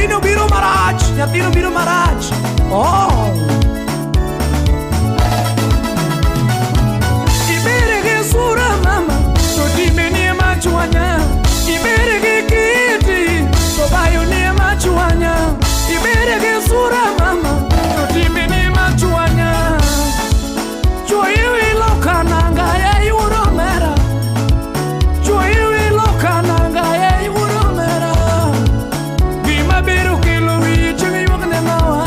Nyathino biro marach, nyathino biro marach. Oh. Ibere gi sura mama, to timbeni ema chwanya. Ibere gi kiti, to bayoni ema chwanya. Ibere gi sura mama, to timbeni ema chwanya. Chuoyi wilo kananga ya yudo mera. Chuoyi wilo kananga ya yudo mera. Gima biro kelo wiyi chieng' ywak ne ng'awa.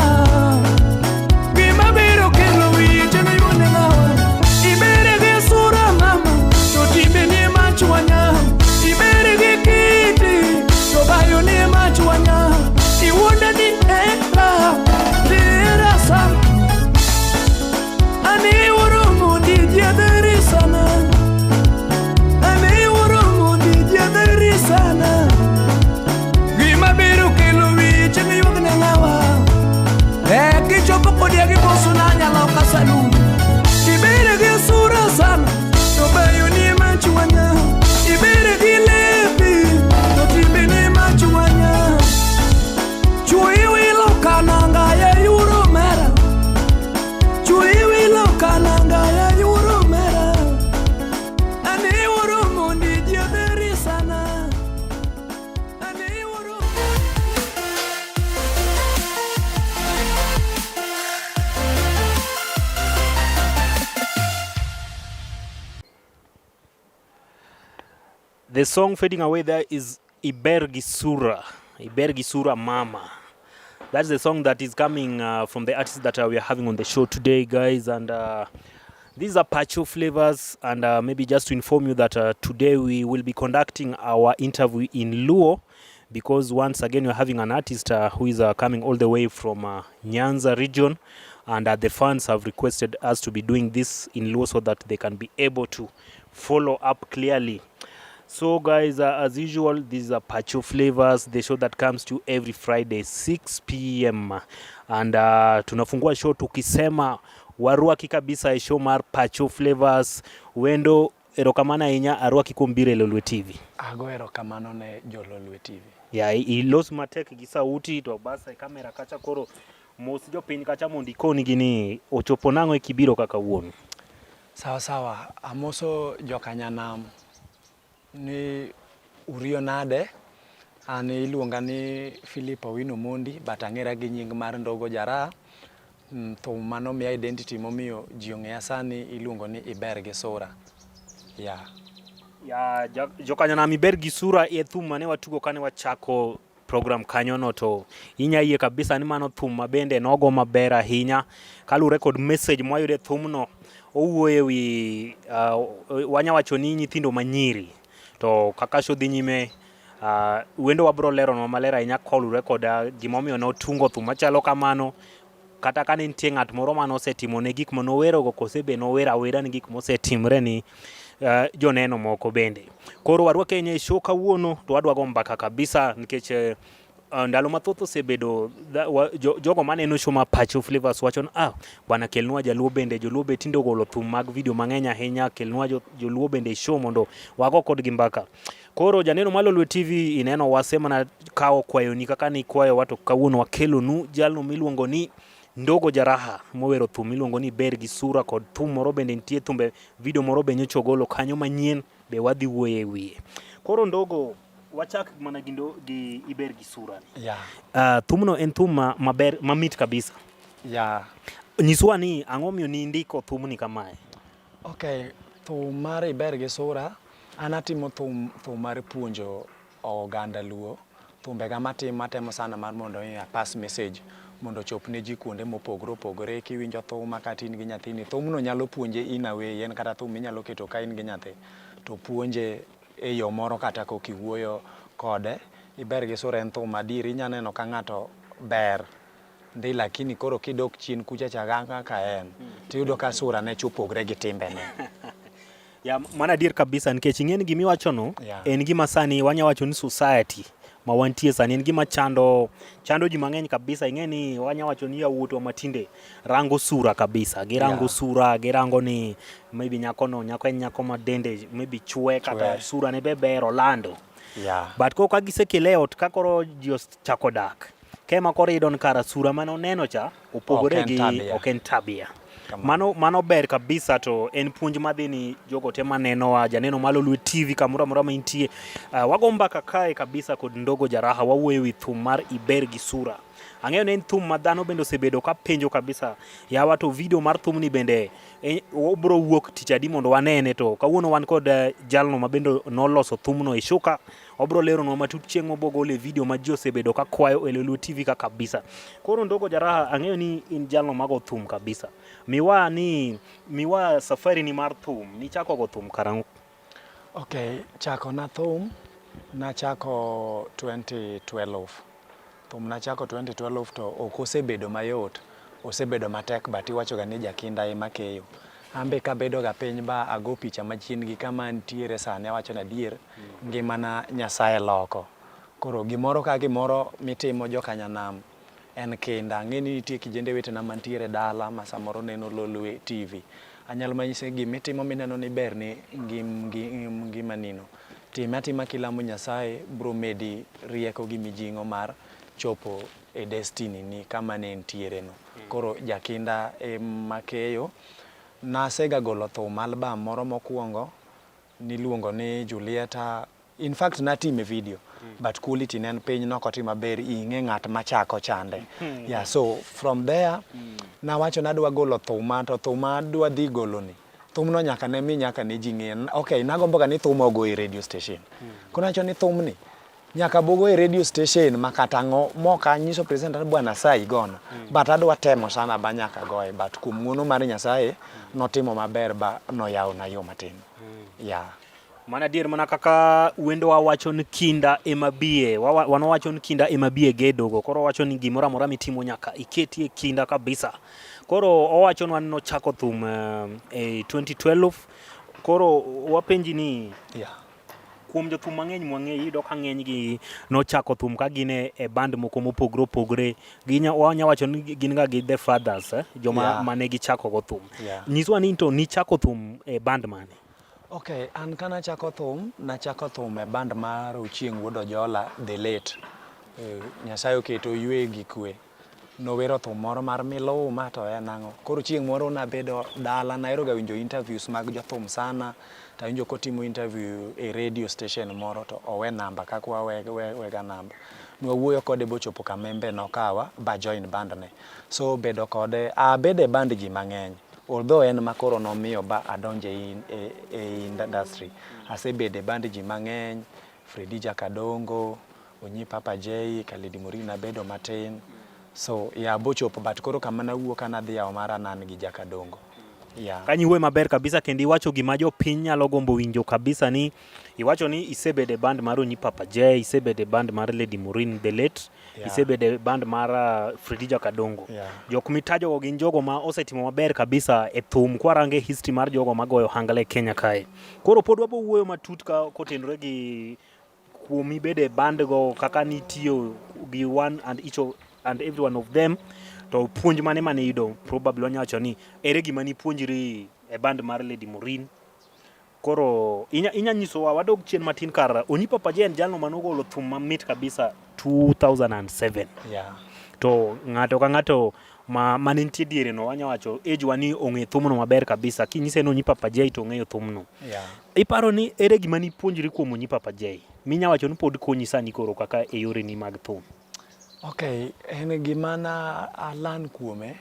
Gima biro kelo wiyi chieng' ywak ne ng'awa. Ibere gi sura mama, to timbeni ema chwanya. Ibere gi kiti, to bayoni ema chwanya. Iwuonda ni hera, hera sana. Ani wuoro mondi jiadhari sana. Ani wuoro mondi jiadhari sana. Gima biro kelo wiyi chieng' ywak ne ng'awa. Eh, kichopo kodia gi boso na nyaloka salun. Ibere gi sura sana, to bayoni ema chwanya. Ibere gi lepi, to timbeni ema chwanya. Chuoyi wilo kananga ya yuro mera. Chuoyi wilo kananga ya yuro mera. Ani wuoro mondi jiadhari sana. Ani wuoro. The song fading away there is Iber gi Sura. Iber gi Sura Mama. That's the song that is coming from the artist that we are having on the show today, guys. And these are Pacho Flavors. And maybe just to inform you that today we will be conducting our interview in Luo because once again we're having an artist who is coming all the way from Nyanza region. And the fans have requested us to be doing this in Luo so that they can be able to follow up clearly. So guys, as usual, these are Pacho Flavors, the show that comes to you every Friday 6 p.m. And tunafungua show tukisema warwaki kabisa e show mar Pacho Flavors. Wendo, erokamano ahinya, arwaki kuom biro e Lolwe TV. Ago erokamano ne Jololwe TV. Ya, ilos matek gi sauti to bas e kamera kacha koro mos jopiny kacha mondo ikonigi ni ochopo nang'o e kibiro kaka wuon. Sawa sawa, amoso jokanyanam ni uriyo nade. An iluonga ni Philip Owino Mondi, but ang'era gi nying mar Ndogo Jaraha. Thum manomiya identity momiyo ji ong'eya sani iluongo ni Iber gi Sura. Yeah. Ya, jokanyanam, Iber gi Sura e thum mane watugo kane wachako program kanyono, to inya yie kabisa ni mano thum mabende nogo maber ahinya kaluwore kod message mwayudo e thumno. Owuoyo e wi wanya wacho ni nyithindo manyiri to kaka show dhi nyime, wendo wabro leronwa maler ahinya koluwore kod gimomiyo notungo thum machalo kamano, kata ka ne nitie ng'at moro mane osetimone gik manowerogo kose be nowero awera ni gik mosetimre ni joneno moko bende. Koro warwake ahinya e show kawuono to wadwa go mbaka kabisa nikech ndalo mathoth osebedo jogo maneno show ma Pacho Flavors wacho ni, "Ah bwana, kelnwa jaluo bende, joluo be tinde ogolo thum mag video mang'eny ahinya, kelnwa joluo bende e show mondo wago kodgi mbaka." Koro janeno mar Lolwe TV, ineno wasemana kawo kwayoni kaka nikwayowa, to kawuono wakelonu jalno miluongo ni Ndogo Jaraha mowero thum miluongo ni Ber gi Sura kod thum moro bende nitie, thumbe video moro be nyocha ogolo kanyo manyien be wadhi wuoye e wiye. Koro Ndogo, wachak mana gi Iber gi Sura ni. Yeah. Thumno en thum maber mamit kabisa. Nyiswa ni ang'o miyo nindiko thumni kamae? Okay, thum mar Iber gi Sura, an atimo thum, thum mar puonjo oganda Luo. Thumbega matimo atemo sana mar mondo mi a pass message mondo ochop ne ji kuonde mopogore opogore. Kiwinjo thuma kata in gi nyathini, thumno nyalo puonje in a way, en kata thum minyalo keto ka in gi nyathi to puonje e yo moro kata kok iwuoyo kode. Iber gi Sura en thum adier, inya neno ka ng'ato ber ndi, lakini koro kidok chien kucha cha kaka en, tiyudo ka sura ne opogre gi timbene. Ya, mano adier kabisa nikech ing'e ni gimiwachono en gima sani wanya wacho ni society ma wantie sani en gima chando chando ji mang'eny kabisa. Ing'e ni wanya wacho ni yawuotwa matinde rango sura kabisa, girango sura, girango ni maybe nyakono nyako en nyako ma dende maybe chwe kata Chwe. sura ne be ber olando, but koro ka gisekele e ot ka koro ji ochako dak. Kema koro iyudo ni kara sura mane oneno cha opogore Ok en gi tabia. ok en tabia. Kamano. Mano ber kabisa to en puonj madhi ni jogo te manenowa, janeno mar Lolwe TV kamoro amora ma intie. Wago mbaka kae kabisa kod Ndogo Jaraha, wawuoyo e wi thum mar Iber gi Sura. Ang'eyo ni en thum ma dhano bende osebedo ka penjo kabisa. Yawa to video mar thumni bende obro wuok tich adi mondo wanene to kawuono wan kod jalno ma bende noloso thumno e shuka. Obro leronwa matut chieng' mobo gole video ma ji osebedo ka kwayo e Lolwe TV ka kabisa. Koro Ndogo Jaraha, ang'eyo ni in jalno mago thum kabisa. Miwa safari ni mar thum, nichako go thum karang'o? Okay, chako na thum nachako 2012. Thum nachako 2012 to ok osebedo mayot, osebedo matek but iwacho ga ni jakinda ema keyo. An be kabedo ga piny ba ago picha machien gi kama antiere sani awacho ni adier ngimana Nyasaye loko. Koro gimoro ka gimoro mitimo joka nyanam en kinda. Ang'e ni nitie kijende wetena mantiere dala ma samoro neno Lolwe TV. Anyalo manyise gimitimo mineno ni ber ni ngimani no. Time atima kilamo Nyasaye bro medi rieko gi mijing'o mar chopo e destiny ni kama ne entiere no. Koro jakinda ema keyo. Nasega golo thum album moro mokwongo niluongo ni Julieta. In fact natime video but quality ne en piny nokotimo maber ing'e ng'at machako chande. Yeah, so from there nawacho nadwa golo thuma to thuma adwa dhi golo ni thumno nyaka ne mi nyaka ne ji ng'e. Okay, nagombo ga ni thuma ogo e radio station. Koro nawacho ni thumni nyaka bogo e radio station ma kata ang'o mok anyiso presenter ni bwana sa igona. But adwa temo sana ba nyaka goye but kuom ng'uono mar Nyasaye notimo maber ba noyawona yo matin. Yeah. Mana adier mana kaka wendowa wacho ni kinda ema biye. Wan wawacho ni kinda ema biye gedo go. Koro owacho ni gimoro amora mitimo nyaka iketie kinda kabisa. Koro owachonwa ni nochako thum e 2012. Koro wapenji ni kuom jothum mang'eny mwang'eyo iyudo ka ng'eny gi nochako thum ka gin e band moko mopogore opogore. Wanya wacho ni gin ga gi the fathers, joma mane gichako go thum. Nyiswa ni to nichako thum e band mane? Okay, an ka nachako thum, nachako thum e band mar Ochieng' Wuod Ojola, The Late. Nyasaye oketo oywe gi kwe. Nowero thum moro mar miluma to en ang'o. Koro chieng' moro nabedo dala, nahero ga winjo interviews mag jothum sana. To awinjo kotimo interview e radio station moro to owe namba kaka wawega namba. Nwawuoyo kode bochopo kama en be nokawa ba join band ne. So bedo kode, abedo e band ji mang'eny. Although en ma koro nomiyo ba adonjo e industry. Asebedo e band ji mang'eny, Freddy Jakadongo, Onyi Papa J, Khalid Morin abedo matin. So yeah, bochopo but koro kama nawuok ka nadhi yawo mara ne an gi Jakadongo. Yeah. Kanyo iwuoyo maber kabisa kendo iwacho gima jopiny nyalo gombo winjo kabisa ni iwacho ni isebedo e band mar Onyi Papa J, isebedo e band mar Lady Morin the late, isebedo e band mar Freddy Jakadongo. Jok mitajogo gin jogo ma osetimo maber kabisa e thum kwarange history mar jogo magoyo ohangla e Kenya kae. Koro pod wabo wuoyo matut ka kotenore gi kuomi bedo e band go kaka nitiyo gi one and each of, and every one of them to puonj mane mane iyudo probably wanya wacho ni ere gima nipuonjri e band mar Lady Morin. Koro inya nyisowa wadog chien matin kar Onyi Papa J en jalno manogolo thum mamit kabisa 2007. To ng'ato ka ng'ato mane nitie diere no wanya wacho age wa ni ong'e thumno maber kabisa. Kinyise ni Onyi Papa J to ong'eyo thumno. Iparo ni ere gima nipuonjri kuom Onyi Papa J? Minya wacho ni pod konyi sani koro kaka e yoreni mag thum. Okay, en gima na alan kuome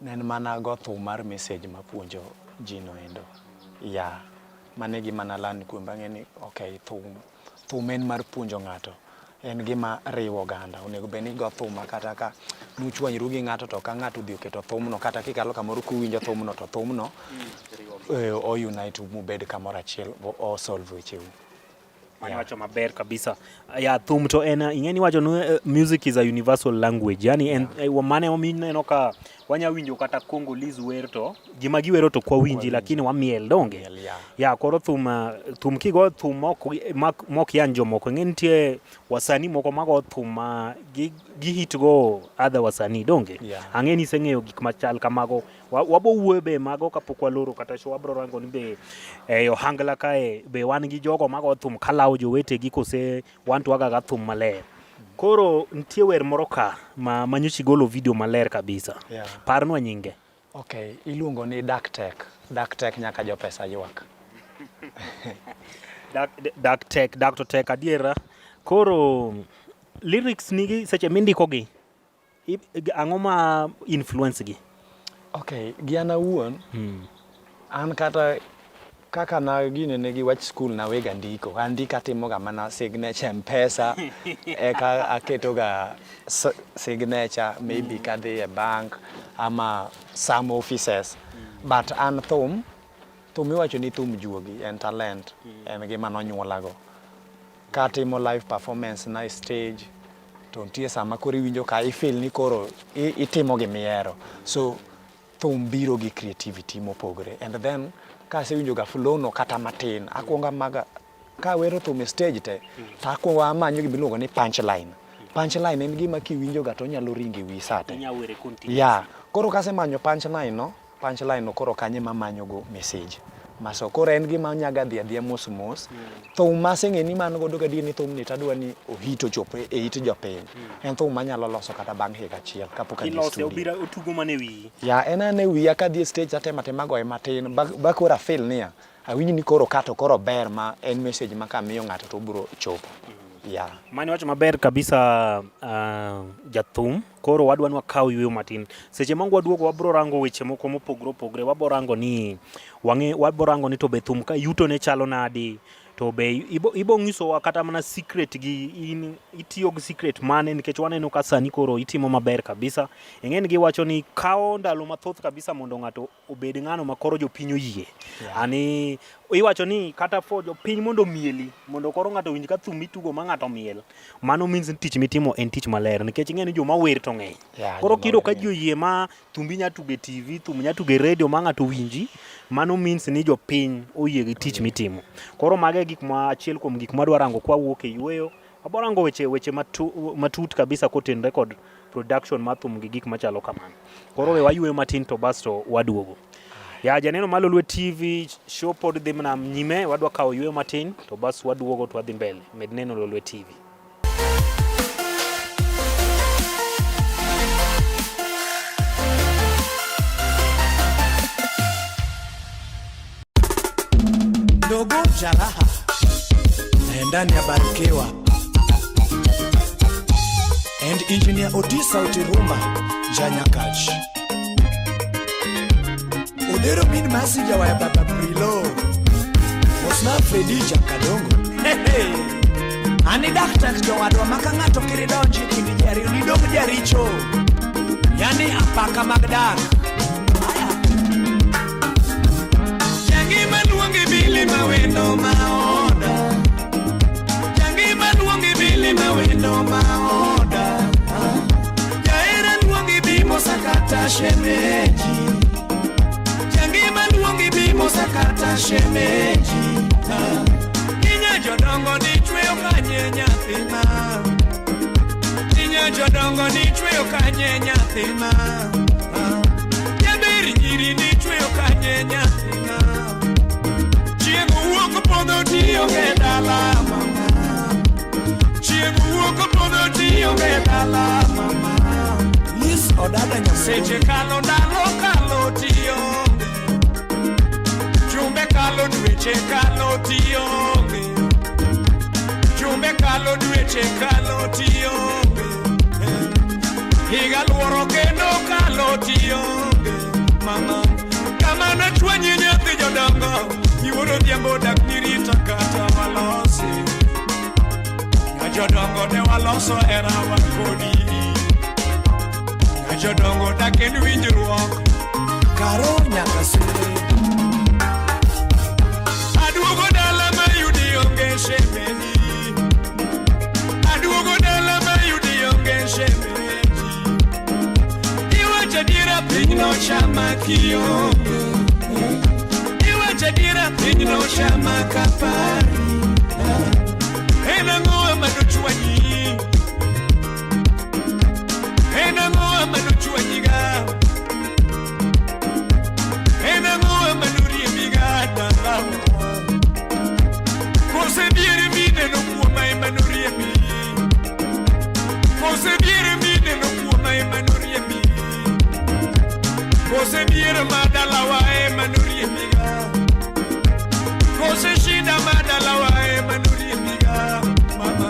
ne en mana go thum mar message mapuonjo ji no endo. Yeah, mano e gima nalan kuome ang'e ni okay, thum en mar puonjo ng'ato. En gima riwo oganda. Onego bed ni igo thum ma kata ka nuchwanyru gi ng'ato to ka ng'ato odhi oketo thumno kata kikalo kamoro kuwinjo thumno to thumno o unite u mubed kamoro achiel o solve wecheu. Mano wacho maber kabisa. Ya thum to en ing'e ni wacho ni music is a universal language. Yani en mane omiyo ineno ka wanya winjo kata Congolese wer to gima giwero to kwa winji lakini wamiel donge. Miel, yeah. Ya koro thum kigo thum mok yan jomoko ing'e nitie wasanii moko mago thum ma gi hit go other wasanii donge. Yeah. Ang'e ni iseng'eyo gik machal kamago. Wabo wuoyo be mago kapok waloro kata show wabro rango ni be e ohangla kae be wan gi jogo mago thum kalawo jowetegi kose wan to wagaga thum maler. Koro nitie wer moro ka ma manyocha igolo video maler kabisa. Yeah. Parnwa nyinge. Okay, iluongo ni Dak Tek. Dak Tek nyaka jopesa ywak. Dak tek, dak to tek adiera. Koro lyrics nigi seche mindiko gi ang'o ma influence gi? Okay, gi an awuon, an kata kaka na gine ne gi wach skul nawega ndiko. An ndiko atimoga mana signature M-Pesa, eka aketoga signature maybe kadhi e bank ama some offices. But an thum, thum iwacho ni thum juogi, en talent, en gima nonyuolago. Katimo live performance na e stage, to nitie sama koro iwinjo ka i feel ni koro itimo gimihero. So thum biro gi creativity mopogre. And then kasewinjo ga flow no kata matin, akwongo amaga kawero thum e stage te, to akwongo amanyo gima iluongo ni punchline. Punchline en gima kiwinjo ga to onyalo ringo e wiyi sa te. Inya were continuously. Yeah. Koro kasemanyo punchline no, punchline no koro kanyo ema amanyo go message. Maso koro en gima nyaga dhi adhiya mos mos. Thum maseng'e ni man godo gadier ni thumni tadwa ni ohit ochop e it jopiny. En thum manyalo loso kata bang' higa achiel kapok adhi e Ilose studio. obira otugo mana e wiyi. Ya, en ana e wiya kadhi e stage atemo atema goye matin ba koro afeel niya, awinj ni koro ka to koro ber ma en message ma kamiyo ng'ato to obiro chopo. Ya. Mano iwacho maber kabisa jathum. Koro wadwa ni wakaw yueyo matin. Seche ma waduogo wabro rango weche moko mopogore opogore. Wabro rango ni wang'e wabro rango ni to be thum ka yuto ne chalo nadi to be ibo nyisowa kata mana secret gi in itiyo gi secret mane nikech waneno ka sani koro itimo maber kabisa. Ing'e ni giwacho ni kawo ndalo mathoth kabisa mondo ng'ato obed ng'ano ma koro jopiny oyie. Yeah. Ani iwacho ni kata for jopiny mondo omieli, mondo koro ng'ato owinj ka thum itugo ma ng'ato miel, mano means ni tich mitimo en tich maler nikech ing'e ni joma wer to ng'eny. Yeah, Koro joma kiyudo wer ka ng'eny. ji oyie ma thumbi nya tugo e TV, thum nya tugo e radio ma ng'ato winji, mano means ni jopiny oyie gi tich mitimo. Koro mago e gik ma achiel kuom gik mwadwa rango kwawuok e yueyo. Wabo rango weche matut kabisa kotenre kod production mar thum gi gik machalo kamano. Koro we wayueyo matin to basto waduogo. Ya janeno mar Lolwe TV show pod dhi mana nyime, wadwa kawo yueyo matin to bas waduogo to wadhi mbele. Med neno Lolwe TV. Dogo Jaraha ndani ya Barikiwa and Engineer Otis Sauti Rumba Janyakach Odero min masi jawaya baba Prilo Osna Fredi Jakadongo. Hey, hey. Ani daktar jowadwa maka ng'ato kiri donji kind ji ariyo nidong jaricho yani apaka mag dak. Jangima luongi bili mawendo maoda. Jangima luongi bili mawendo maoda. Jaera luongi bimo sakata shemeji. Jangima luongi bimo sakata shemeji. Inya jodongo ni chweyo kanye nyathina. Inya jodongo ni chweyo kanye nyathina. Jaber nyiri ni chweyo kanye nyathina. Chieng' wuok podho tionge dala mama. Chieng' wuok podho tionge dala mama. Liz Odada Nyamugo. Seche kalo ndalo kalo tionge. Jumbe kalo dweche kalo tionge. Jumbe kalo dweche kalo tionge. Higa luoro kendo kalo tionge. Mama, kama nachwanyi nyathi jodongo, iwuoro odhiambo dak nirita kata walosi. Nya jodongo ne waloso hera wan kodi. Nya jodongo dak en winjruok. Karo nyaka sule. Aduogo dala mayudi onge shemeji. Aduogo dala mayudi onge shemeji. Iwacho adiera piny nochama kionge. Iwacho adiera piny nochama kapari. En ang'o manochwanyi? En ang'o manochwanyiga? En ang'o manoriembiga dalawa? Kose diere mineno kuoma ema noriembi? Kose dhier ma dalawa ema noriembiga. Kose shida ma dalawa ema noriembiga mama.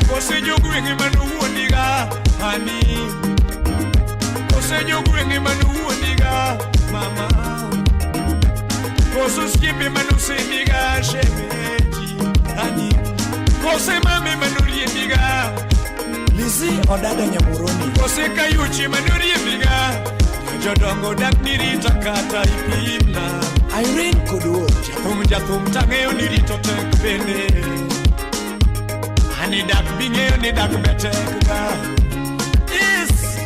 Kose jogwenge manowuondiga ani. Kose jogwenge manowuondiga mama. Kose osiepe manosendiga shemeji ani. Kose mame manoriembiga. Lizzy Odada Nyamuroni. Kose kayuchi manoriembiga. Jodongo dak nirita kata ipimna. Irene Koduor. Jathum jathum tang'eyo ni rito tek bende. Ani dak bing'eyo ni dak be tek ga. Yes,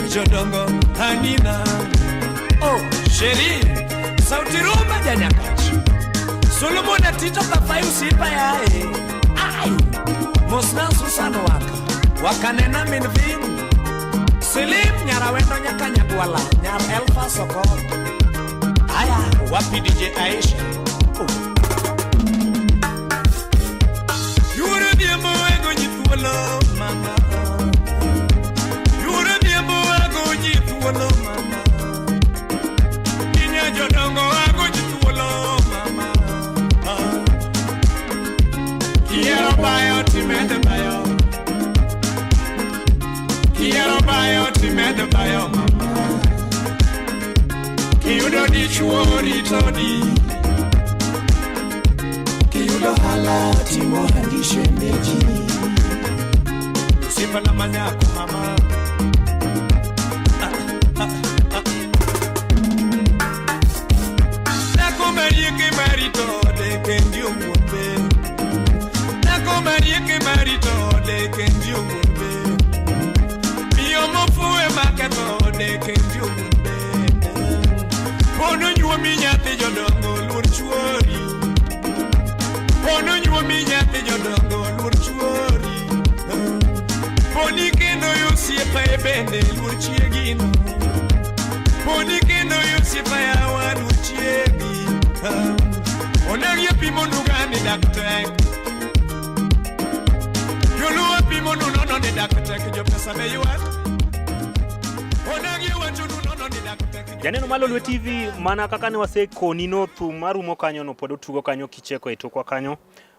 jodongo anina. Oh, chérie, sauti rumba janyakach. Solomon Atito kafai usipa yae. Ai, Mosna Susan Waka. Wakanena min vin. Selim nyarawendo nyaka nyagwala. Nyar Elfa Sokot. Aya, wapi DJ Aisha? Oh. Yuro dhiambo ago nyi thuolo mama. Yuro dhiambo ago nyi thuolo mama. Kinya jodongo ago nyi thuolo mama. Ah. Kiero bayo timede bayo. Kiero bayo timede bayo mama. Kiyudo dichuo ritodi. Kiyudo hala timo handi shemeji. Osiepana manyako mama. Ah, ah, ah. Dhako marieke marito ode kendi owuon be. Dhako marieke marito ode kendi owuon be. Miyo mofuwe maketho ode kendi owuon be. Pono nyuomi nyathi jodongo luor chuori. Pono nyuomi nyathi jodongo luor chuori. Poni kendo osiepa e bende luor chiegino. Poni kendo osiepa yawa luor chiegi. Onagi pimo nuga ni dak tek. Joluo pimo nu nono ni dak tek jopesa be ywak. Onagi wacho nu nono ni dak tek. Janeno mar Lolwe TV mana kaka ne wasekoni no thum marumo kanyo no pod otugo kanyo kicheko e tokwa kanyo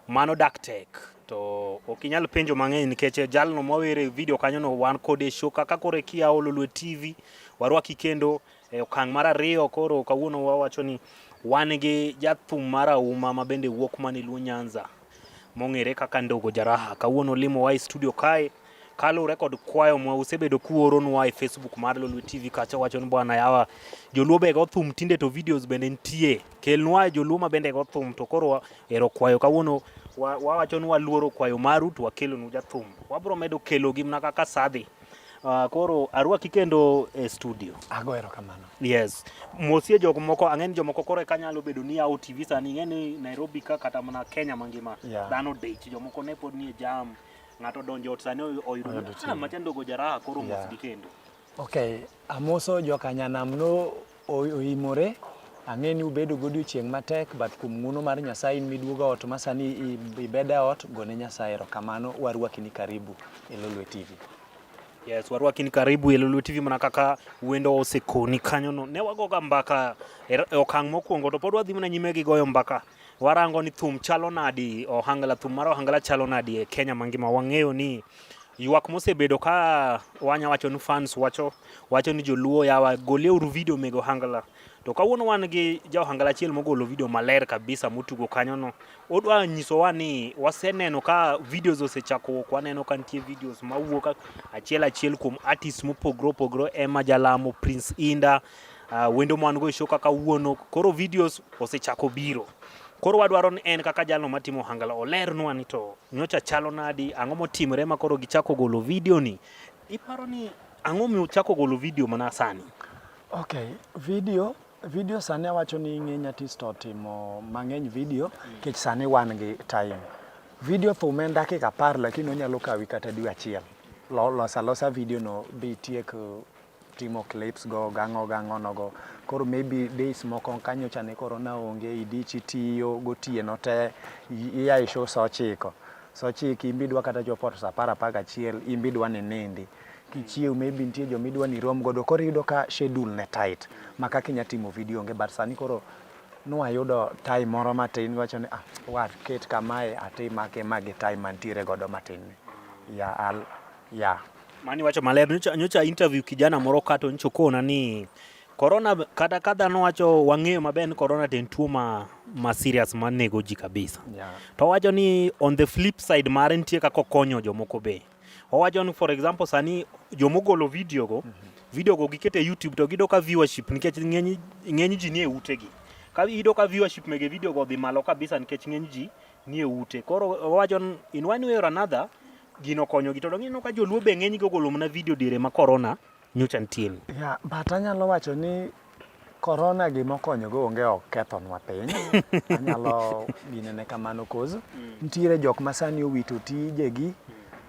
mano dak tek to ok inyal penjo mang'eny nikech jalno mawere e video kanyo no wan kode e show kaka koro kiyawo Lolwe TV warwaki kendo e okang' mar ariyo koro kawuono wawacho ni wan gi jathum mar auma ma bende wuok mana e Luo Nyanza mong'ere kaka Ndogo Jaraha. Kawuono limowa e studio kae kaluwore kod kwayo ma usebedo kuoronwa e Facebook mar Lolwe TV kacha wacho ni bwana yawa joluo be go thum tinde to videos bende nitie kelnwa joluo ma bende go thum to koro ero kwayo kawuono wawacho ni waluoro kwayo maru to wakelonu jathum wabro medo kelogi mana kaka sadhi. Koro arwaki kendo e studio. Ago erokamano. Yes. Mosie jok moko ang'e ni jomoko koro eka nyalo bedo ni yawo TV sani ing'e ni Nairobi ka kata mana Kenya mangima dhano dich jomoko ne pod nie jam ng'ato donjo ot sani oyudo ni Oyudo ah, macha Ndogo Jaraha koro mosgi kendo. Okay, amoso jokanyanam no oimore ang'e ni ubedo godiochieng' matek but kuom ng'uono mar Nyasaye in miduogo ot ma sani ibedo e ot gone Nyasaye erokamano warwaki ni karibu e Lolwe TV. Yes, warwaki ni karibu e Lolwe TV mana kaka wendo osekoni kanyo no. Ne wagoga mbaka e okang' mokwongo to pod wadhi mana nyime gi goyo mbaka. Warango ni thum chalo nadi ohangla, thum mar ohangla chalo nadi e Kenya mangima. Wang'eyo ni ywak mosebedo ka wanya wacho ni fans wacho wacho ni joluo yawa golieuru video meg ohangla. To kawuono wan gi ja ohangla achiel mogolo video maler kabisa motugo kanyo no. Odwa nyisowa ni waseneno ka videos osechako wuok, waneno ka nitie videos mawuok achiel achiel kuom artists mopogore opogore, Emma Jalamo, Prince Inda, wendo ma wan go e show kaka kawuono. Koro videos osechako biro. Koro wadwaro ni en kaka jalno matimo ohangla olernwa ni to nyocha chalo nadi, ang'o motimore ma koro gichako golo video ni. Iparo ni ang'o miyo uchako golo video mana sani? Okay, video sani awacho ni ng'eny artist otimo mang'eny video nikech sani wan gi time. Video thum en dakika 10 lakini onyalo kawi kata dwe achiel. Losa alosa video no bitiek timo clips go gang'o gang'o nogo. Koro maybe days moko kanyocha ne corona onge idich itiyo gotieno te ia e show saa ochiko. Saa ochiko in be idwa kata chopo ot saa apar apar gachiel in be idwa ni inindi. Kichiew maybe nitie joma idwa ni irom godo koro iyudo ka schedule ne tight ma kaka inya timo video onge but sani koro nwayudo time moro matin wacho ni ah, waket kamae atim ma gi time mantiere godo matin ni. Yeah, I'll, yeah. Mani wacho maler nyocha, nyocha interview kijana moro kato nyocha okona ni corona kata ka dhano wacho wang'eyo maber ni corona to en tuo ma, ma serious ma nego ji kabisa. To owacho ni on the flip side mare nitie kaka okonyo jomoko be. Owacho ni for example sani jomogolo video go, video go giketo e YouTube to giyudo ka viewership nikech ng'eny ng'eny ji nie utegi. Ka iyudo ka viewership mege video go odhi malo kabisa nikech ng'eny ji nie ute. Koro owacho ni in one way or another gino okonyogi to donge ineno ka joluo be ng'eny gi ogolo mana video diere ma corona nyocha nitie ni. Yeah, but anyalo wacho ni corona gima okonyogo onge ok kethonwa piny. Anyalo ginene kamano cause nitiere jok ma sani owito tijegi,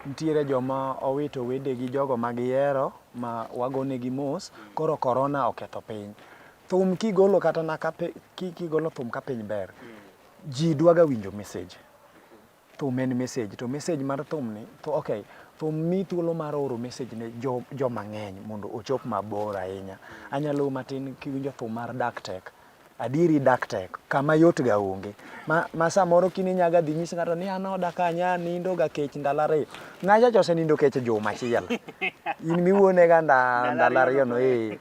nitiere joma owito wedegi jogo ma gihero ma wagonegi mos, koro corona oketho piny. Thum kigolo kata na ka kigolo thum ka piny ber, ji dwaga winjo message. Thum en message to message mar thum ni to okay, thum miyi thuolo mar oro message ne jo joma ng'eny mondo ochop mabor ahinya. Anyalo matin kiwinjo thum mar dak tek, adieri dak tek, kama yot ga onge. Ma, ma samoro kiny inyaga dhi nyis ng'ato ni an oda kanya nindo ga kech ndalo ariyo. Ng'acha cha osenindo kech juma achiel. In miwuone ga ndalo ariyo no eh.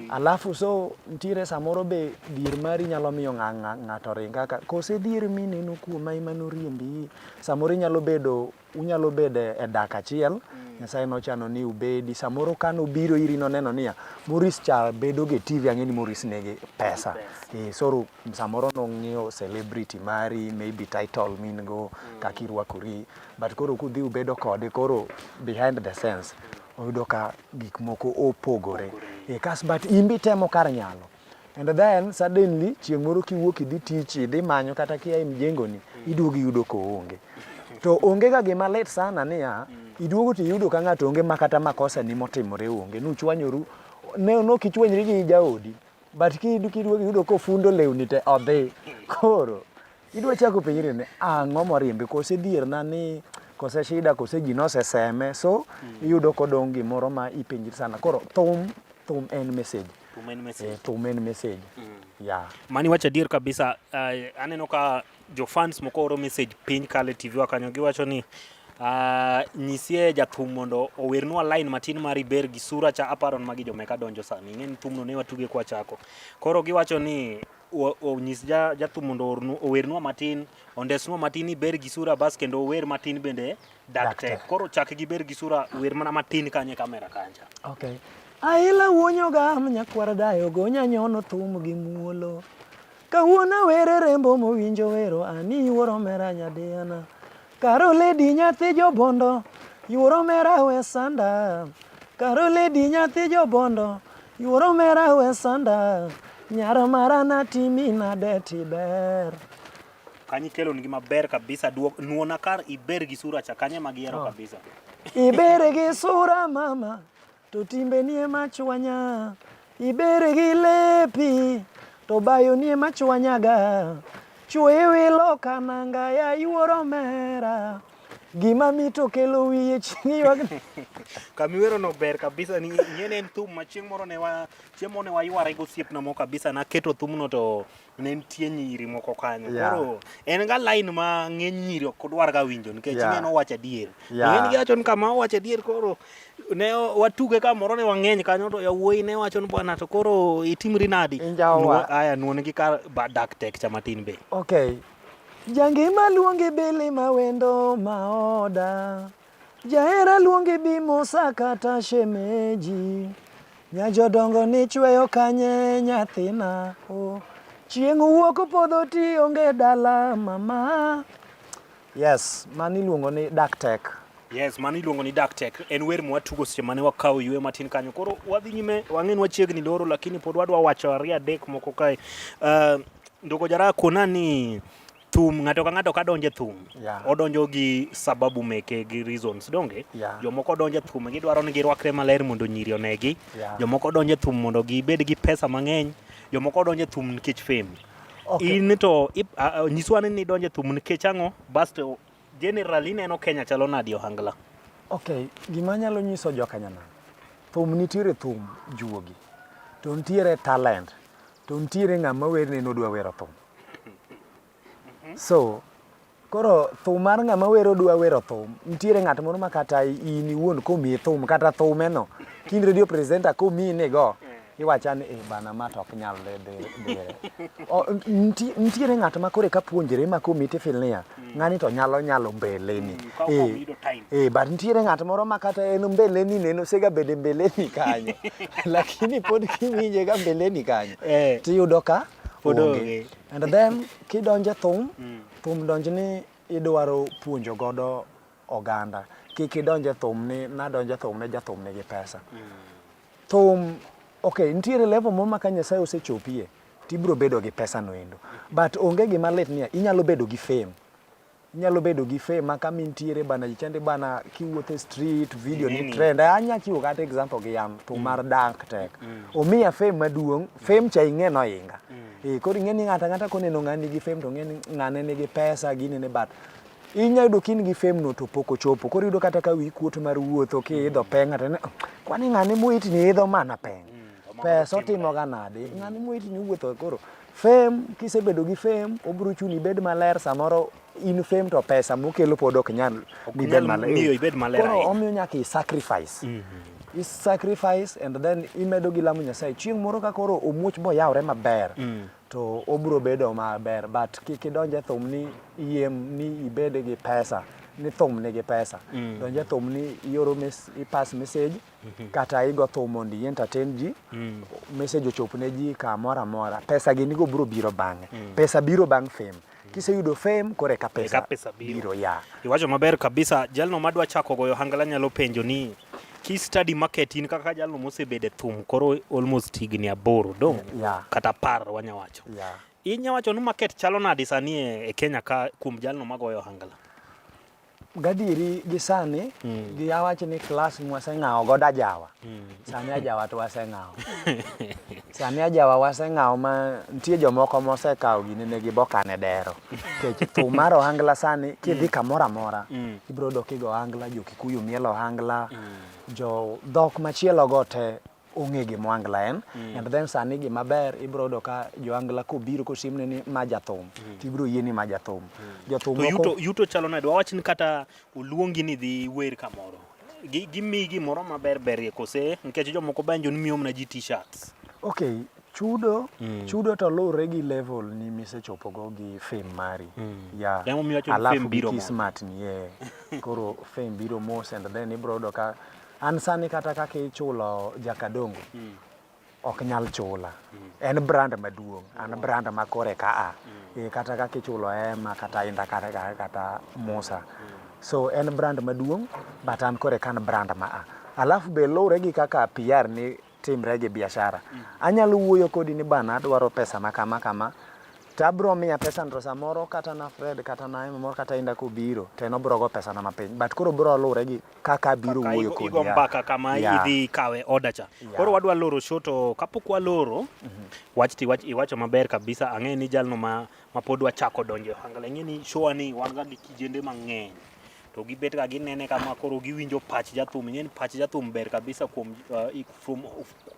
Alafu so nitiere samoro be dhier mari nyalo miyo ng'ato ring kaka kose dhier mineno kuoma ema noriembi. Samoro inyalo bedo unyalo bedo e dak achiel Nyasaye nochano ni ubedi. Samoro ka nobiro iri noneno niya, Maurice cha bedo ga e TV ang'e ni Maurice nigi pesa. Eh, soro samoro nong'iyo celebrity mari, maybe title min go, kaka irwakori. But koro kudhi ubedo kode koro behind the scenes oyudo ka gik moko opogore. Eh, kas but in be itemo kar nyalo. And then suddenly chieng' moro kiwuok idhi tich idhi manyo kata kia e mjengo ni iduogo iyudo koonge. To onge ga gima lit sana niya, iduogo to iyudo ka ng'ato onge ma kata makosa ni motimore onge. Nuchwanyoru, ne ok ichwanyri gi jaodi, but kiduogo iyudo kofundo lewni te odhi. Koro idwa chako penjri ni ang'o moriembe kose dhier na ni kose shida kose ji noseseme so iyudo kodong' gimoro ma ipenjri sana. Koro thum thum en message. Thum en message. Eh, thum en message. Yeah. Mani wacho adier kabisa. Aneno ka jo fans moko oro message piny kale TV wa kanyo giwacho ni nyisie jathum mondo owernwa line matin mar iber gi sura cha aparo ni magi jomeka donjo sani. Ing'e ni thumno ne watuge kwachako. Koro giwacho ni onyis jathum mondo owernwa matin, ondesnwa matin iber gi sura bas kendo ower matin bende dak tek. Koro chak gi ber gi sura wer mana matin kanye kamera kancha. Okay. Aila wuonyo gam nyakwar dayo gonya nyono thum gi muolo. Kawuono awere rembo mowinjo wero ani yuoro mera nyadiana. Karo lady nyathi jobondo yuoro mera we sanda. Karo lady nyathi jobondo yuoro mera we sanda. Nyar mara natimi nade tiber. Kanyo ikelo nigi maber kabisa duok nuona kar iber gi sura cha kanye ma gihero kabisa. Iber gi sura mama to timbeni ema chwanya. Iber gi lepi to bayoni ema chwanyaga. Chwo iwilo ka nanga ya yuoro mera. Gima mito kelo wiye chieng' ywak. Kamiwero no ber kabisa ni ing'e ni en thum ma chieng' moro ne wa chieng' moro ne wayware gi osiepna moro kabisa naketo thumno to ne nitie nyiri moko kanyo. Koro en ga line ma ng'eny nyiri ok dwar ga winjo nikech ing'e nowacho adier. Ng'eny giwacho ni kama owacho adier koro ne watuge kamoro ne wang'eny kanyo to yawuoyi ne wacho ni bwana to koro itimri nadi? Aya nuon gi kar dak tek cha matin be. Okay. Jangima luongi Billy mawendo maoda. Jahera luongi bi Musa kata shemeji. Nyajodongo ni chweyo kanye nyathina. Oh. Chieng' wuok podho ti onge dala mama. Yes, mano iluongo ni dak tek. Yes, mano iluongo ni dak tek. En wer mwatugo seche mane wakawo yweyo matin kanyo. Koro wadhi nyime, wang'e ni wachiegni loro lakini pod wadwa wacho ariyo adek moko kae. Ndogo Jaraha kona ni thum ng'ato ka ng'ato ka donjo e thum odonjo gi sababu meke gi reasons donge? Jomoko donjo e thum gidwaro ni girwakre maler mondo nyiri onegi. Jomoko donjo e thum mondo gibed gi pesa mang'eny. Jomoko donjo e thum nikech fame. In to nyiswa ni nidonjo e thum nikech ang'o? Basto generally ineno Kenya chalo nadi ohangla? Okay, gima anyalo nyiso jokanyanam. Thum nitiere thum juogi, to nitiere talent, to nitiere ng'ama werne nodwa wero thum. So, koro thum mar ng'ama wero dwa wero thum, nitiere ng'at moro ma kata in iwuon komiyi thum kata thume no, ka in radio presenter komiyi ni go, iwacha ni eh bana ma to ok nyal dhire. Nitiere ng'at ma koro eka puonjre ma komiyi tifil niya, ng'ani to nyalo nyalo mbeleni. Ka ok oyudo time. Eh, but nitiere ng'at moro ma kata en mbeleni neno osega bedo e mbeleni kanyo. Lakini pod kiwinje ka mbeleni kanyo, tiyudo ka Pod onge. onge. And then kidonje thum, thum donj ni idwaro puonjo godo oganda. Kik idonje thum ni nadonje thum ni jathum nigi pesa. Thum, okay, nitiere level moro ma ka Nyasaye osechopie, tibiro bedo gi pesa no endo. But onge gima lit niya, inyalo bedo gi fame. Inyalo bedo gi fame ma kama intiere bana ji chandi bana kiwuotho e street, video ni Ineni. trend. Anya chiwo kata example gi yam thum mar Dank Tek. Omiya fame maduong', fame cha ing'e noinga. Eh, koro ing'e ni ng'ato ang'ata koneno ng'ani nigi fame to ng'e ni ng'ane nigi pesa ginene but inya yudo ka in gi fame no to pok ochopo. Koro iyudo kata ka wiyi kuot mar wuotho kiidho peng' ng'ato neno, kwani ng'ane moitni idho mana peng'. Pesa otimo ga nade? Ng'ane moitni wuotho koro fame kisebedo gi fame obiro chuni ibed maler samoro in fame to pesa mokelo pod ok nyal Ok mibed nyal maler. miyo ibed maler Koro ahinya. omiyo nyaka i sacrifice. I sacrifice and then imedo gi lamo Nyasaye. Chieng' moro ka koro omuoch boyawre maber to obiro bedo maber but kik idonj e thum ni yiem ni ibed gi pesa ni thum nigi pesa. Donj e thum ni ioro mes, i pass message kata igo thum mondo i entertain ji message ochop ne ji kamoro amora. Pesa gini go biro biro bang'e. Pesa biro bang' fame. Kiseyudo fame koro eka pesa, Eka pesa biro. biro ya. Iwacho maber kabisa. Jalno madwa chako goyo ohangla nyalo penjo ni ki study market in kaka jalno mosebedo e thum koro almost higni 8 dong Yeah. kata 10 wanya wacho. Yeah. Inya wacho ni market chalo nade sani e Kenya ka kuom jalno magoyo ohangla? Gadieri gi sani gi awach ni class mwaseng'awo godo ajawa. Sani ajawa to waseng'awo. Sani ajawa waseng'awo ma nitie jomoko mosekawo gini ne gi bokane dero. Nikech thum mar ohangla sani kidhi kamoro amora ibiro yudo kigo ohangla, jo Kikuyu mielo ohangla, jo dhok machielo go te ong'e gima ohangla en. And then sani gima ber ibiro yudo ka jo ohangla kobiro kosimne ni ma jathum tibiro yie ni ma jathum. Jothum To moko yuto chalo nade? Wawach ni kata oluongi ni dhi wer kamoro. Gimiyi gimoro maber berie kose nikech jomoko banjo ni miyo mana ji t-shirts. Okay, chudo chudo to luwre gi level ni misechopo go gi fame mari. Yeah. Ema omiyo awacho ni Alafu fame gi biro mos. kismat ni yeah. Koro fame biro mos and then ibiro yudo ka an sani kata kaka ichulo Jakadongo ok nyal chula. En brand maduong', an brand ma kore ka a. Kata kaka ichulo Emma kata Inda kata, kata Musa. So en brand maduong' but an kore ka an brand ma a. Alafu be luwre gi kaka PR ni timre gi biashara. Anyalo wuoyo kodi ni bana adwaro pesa ma kama kama to abro miya pesa to samoro kata na Fred kata na Emma moro kata Inda kobiro to en obro go pesa na mapiny but koro bro luwre gi kaka abiro Kaka wuoyo igo, kodi. igo mbaka kama Yeah. idhi kawe order cha. Yeah. Koro wadwa loro show to kapok waloro wach ti wach iwacho maber kabisa ang'e ni jalno ma pod wachako donjo e ohangla ing'e ni show ni wan ga gi kijende mang'eny to gibet ga ginene kama koro giwinjo pach jathum ing'e ni pach jathum ber kabisa kuom from,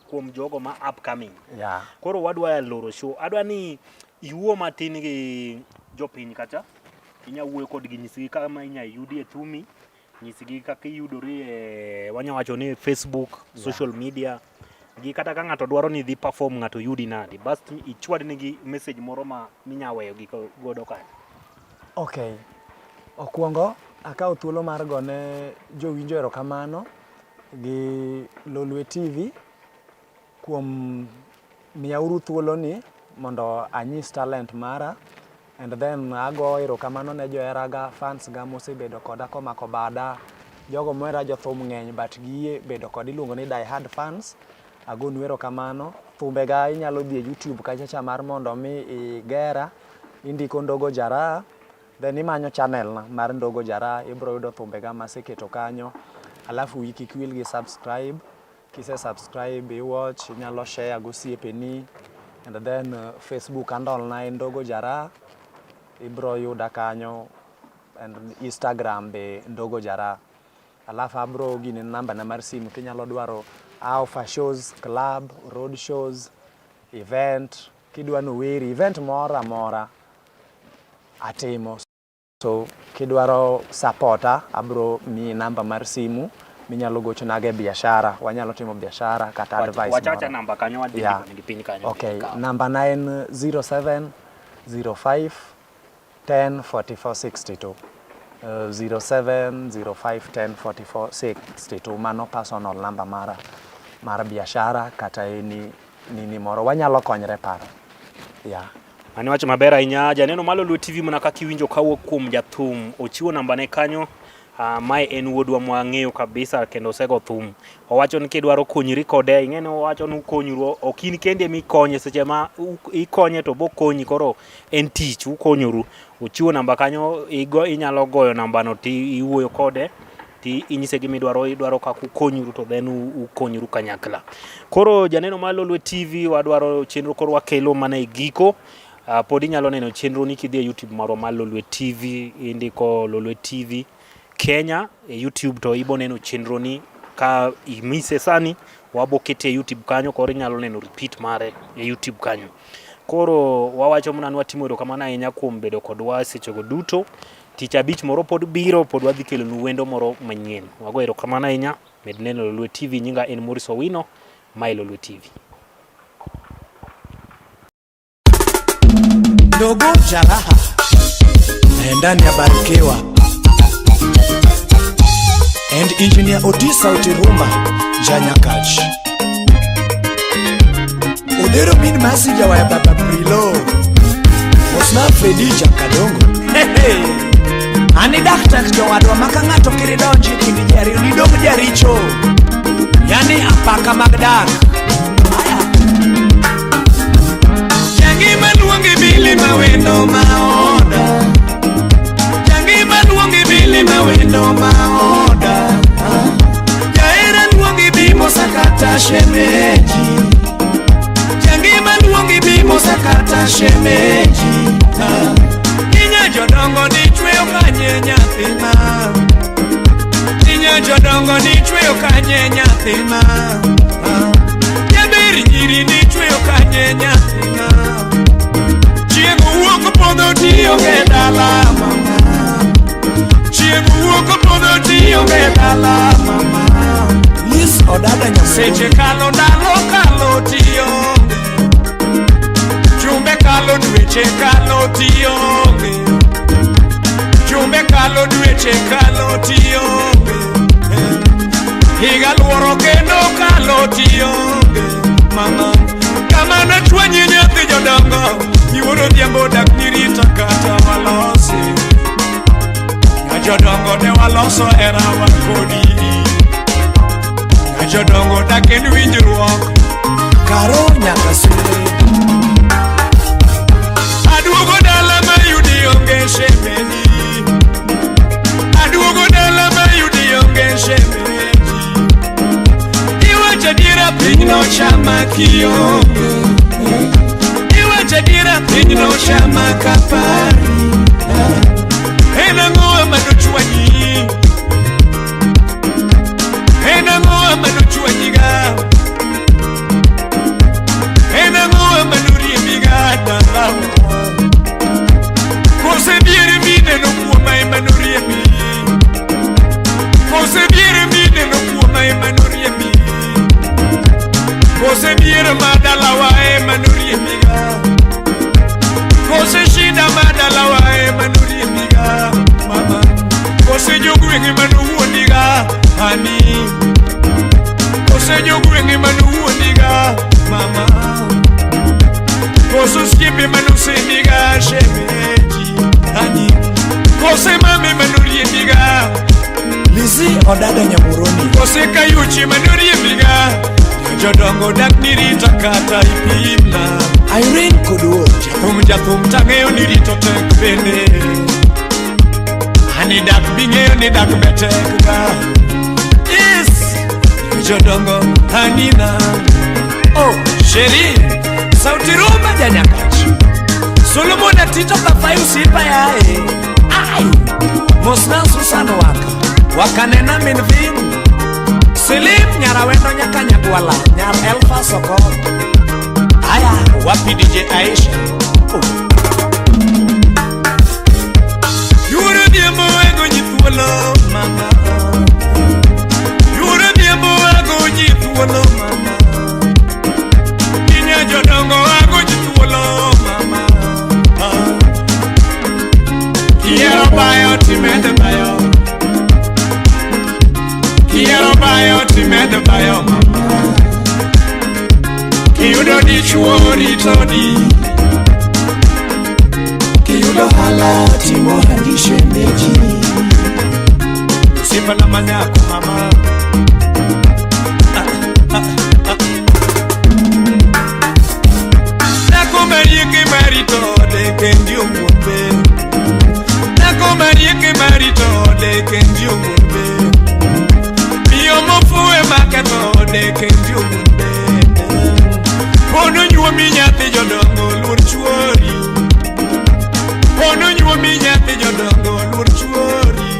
kuom jogo ma upcoming. Yeah. Koro wadwa loro show adwa ni iwuo matin gi jopiny kacha inya wuoyo kodgi nyisgi kama inya yudi e thumi nyisgi kaka iyudori e wanya wacho ni Facebook, social media gi kata ka ng'ato dwaro ni dhi perform ng'ato yudi nade bas ichwad nigi message moro ma minya weyo gi godo kanyo. Okay. Okwongo akawo thuolo mar gone jowinjo erokamano gi Lolwe TV kuom miyauru thuolo ni mondo anyis talent mara and then ago erokamano ne joheraga, fans ga mosebedo koda komako bada, jogo mohera jothum ng'eny but giyie bedo koda iluongo ni die hard fans. Agonu erokamano. Thumbega inyalo dhi e YouTube kacha cha mar mondo mi igera, indiko Ndogo Jaraha then imanyo channel na mar Ndogo Jaraha ibro yudo thumbega maseketo kanyo. Alafu wiyi kik wil gi subscribe, kise subscribe i watch, inyalo share gosiepeni and then Facebook handle na en Ndogo Jaraha, ibro yuda kanyo and Instagram be Ndogo Jaraha. Alafu abro gine namba na mar simu kinyalo dwaro I offer shows, club, road shows, event, kidwa noweri, event moro amora atimo. So kidwaro supporta, abro miyi namba mar simu minyalo gochonago e biashara. Wanyalo timo biashara kata advice Wachacha moro. namba kanyo wadhi Yeah. ndiko nigi piny kanyo. Okay, namba na en 0705 10 44 62. 0705 10 44 62 mano personal number mara mar biashara kata eni nini moro wanyalo konyre paro. Yeah. Mano wach maber ahinya. Janeno mar Lolwe TV mana kaka iwinjo kawuok kuom jathum ochiwo nambane kanyo. Mae en wuodwa mwang'eyo kabisa kendo osego thum. Owacho ni kidwaro konyri kode, ing'e ni owacho ni ukonyru, ok in kendi ema ikonye, seche ma ikonye to bokonyi, koro en tich, ukonyoru. Ochiwo namba kanyo, inyalo goyo nambano ti iwuoyo kode ti inyise gima idwaro, idwaro kaka ukonyru to then ukonyru kanyakla. Koro janeno mar Lolwe TV wadwaro chenro koro wakelo mana e giko. Pod inyalo neno chenro ni kidhi e YouTube marwa mar Lolwe TV, indiko Lolwe TV Kenya e YouTube to ibo neno chenro ni ka imise sani wabo kete e YouTube kanyo koro inyalo neno repeat mare e YouTube kanyo. Koro wawacho mana ni watimo erokamano ahinya kuom bedo kodwa sechego duto. Tich abich moro pod biro, pod wadhi kelonu wendo moro manyien. Wago erokamano ahinya, med neno Lolwe TV, nyinga en Maurice Owino, mae Lolwe TV. Ndogo Jaraha ndani ya Barikiwa and Engineer Otis Sauti Ruma Janyakach Odero min Masi Jawaya Baba Prilo Osna Fredi Jakadongo hey, hey. Ani daktar jowadwa maka ng'ato kiri donji kind ji ariyo nidong jaricho yani apaka mag dak. Aya. Jangima luongi bili mawendo maoda Jangima luongi bili mawendo maoda Jaera luongi bimo sakata shemeji Jangima luongi bimo sakata shemeji Inya jodongo ni chweyo kanye nyathina Inya jodongo ni chweyo kanye nyathina Jaber nyiri ni chweyo kanye nyathina Chieng' wuok podho tionge dala mama Chieng' wuok podho tionge dala mama Liz Odada Nyamuoni Seche kalo ndalo kalo tionge Jumbe kalo dweche kalo tionge Jumbe kalo dweche kalo tionge Higa luoro kendo kalo tionge mama Kama nachwanyi nyathi jodongo Iwuoro odhiambo dak nirita kata walosi Nya jodongo ne waloso herawa kodi Nya jodongo dak en winjruok Karo nyaka sule Aduogo dala mayudi onge shemeji Aduogo dala mayudi onge shemeji Iwacho adiera piny nochama kionge Iwacho adiera piny nochama kapari En ang'o manochwanyi En ang'o manochwanyiga En ang'o manoriembiga dalawa Kose diere mineno kuoma ema noriembi Kose diere mineno kuoma ema noriembi Kose diere ma dalawa ema noriembiga Kose shida ma dalawa ema noriembiga mama Kose jogwenge manowuondiga ani Kose jogwenge manowuondiga mama Kose osiepe manosendiga shemeji ani Kose mame manoriembiga Lizzy Odada Nyamuroni Kose kayuchi manoriembiga Jodongo dak nirita kata ipimna Irene Koduor Jathum jathum tang'eyo ni rito tek bende Ani dak bing'eyo ni dak be tek ga Yes Jodongo anina Oh Sheri Sauti Ruma janyakach Solomon Atito Papai usipa yae Ai Mosna Susan Waka Wakanena min vin Silim nyarawendo nyaka nyagwala nyar Elfa Sokot. Aya, wapi DJ Aisha? Oh. Yuro dhiambo ago nyi thuolo mama. Yuro dhiambo ago nyi thuolo mama. Kinya jodongo ago nyi thuolo mama. Kiero bayo timed bayo. Kiero bayo timed bayo mama. Kiyudo dichuo ritodi. Kiyudo hala timo handi shemeji. Sifa na manyako mama. Dhako marieke marito ode kendi owuon be. Dhako marieke marito ode kendi owuon be. Miyo mofuwe maketho ode kendi owuon be. Pono nyuomi nyathi jodongo luor chuori. Pono nyuomi nyathi jodongo luor chuori.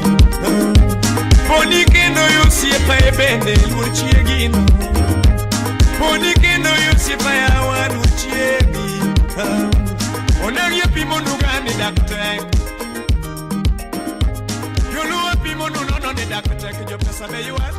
Poni kendo osiepa e bende luor chiegino. Poni kendo osiepa yawa luor chiegi. Onagi pimo nuga ni dak tek. Joluo pimo nu nono ni dak tek. Jopesa be ywak.